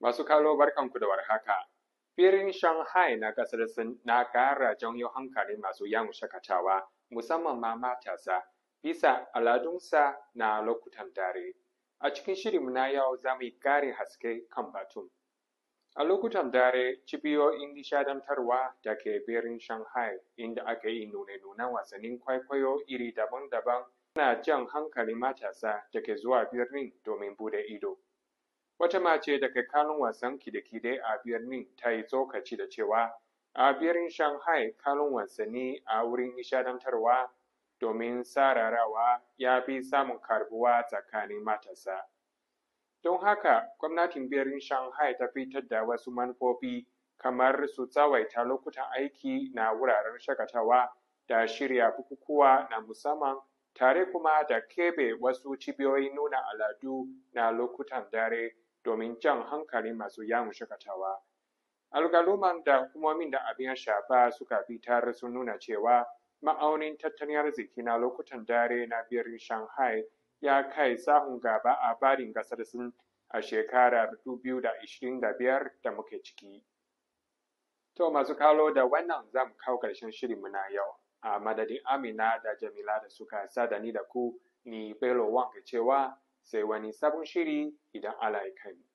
Masu kallo, barkanku da warhaka. Birnin Shanghai na kasar Sin na kara janyo hankalin masu yawon shakatawa, musamman ma matasa, bisa al'adunsa na lokutan dare. A cikin shirinmu na yau, za mu yi ƙarin haske kan batun. A lokutan dare, cibiyoyin nishadantarwa da ke birnin Shanghai, inda aka yi nune-nunen wasannin kwaikwayo iri daban-daban, na jan hankalin matasa da ke zuwa birnin domin bude ido. Wata mace da ke kallon wasan kide-kide a birnin ta yi tsokaci da cewa a birnin Shanghai, kallon wasanni a wurin nishadantarwa domin sararawa ya fi samun karbuwa tsakanin matasa. Don haka, gwamnatin birnin Shanghai ta fitar da wasu manufofi, kamar su tsawaita lokutan aiki na wuraren shakatawa da shirya bukukuwa na musamman, tare kuma da keɓe wasu cibiyoyin nuna al'adu na lokutan dare domin jan hankalin masu yawon shakatawa. Alƙaluman da hukumomin da abin ya shafa suka fitar sun nuna cewa ma'aunin tattalin arziki na lokutan dare na birnin Shanghai ya kai sahun gaba a faɗin ƙasar Sin a shekarar 2025 da muke ciki. To, masu kallo, da wannan za mu kawo ƙarshen shirinmu na yau. A madadin Amina da Jamila da suka sada ni da ku, ni Bello Wang ke cewa sai wani sabon shiri idan Allah ya kai mu.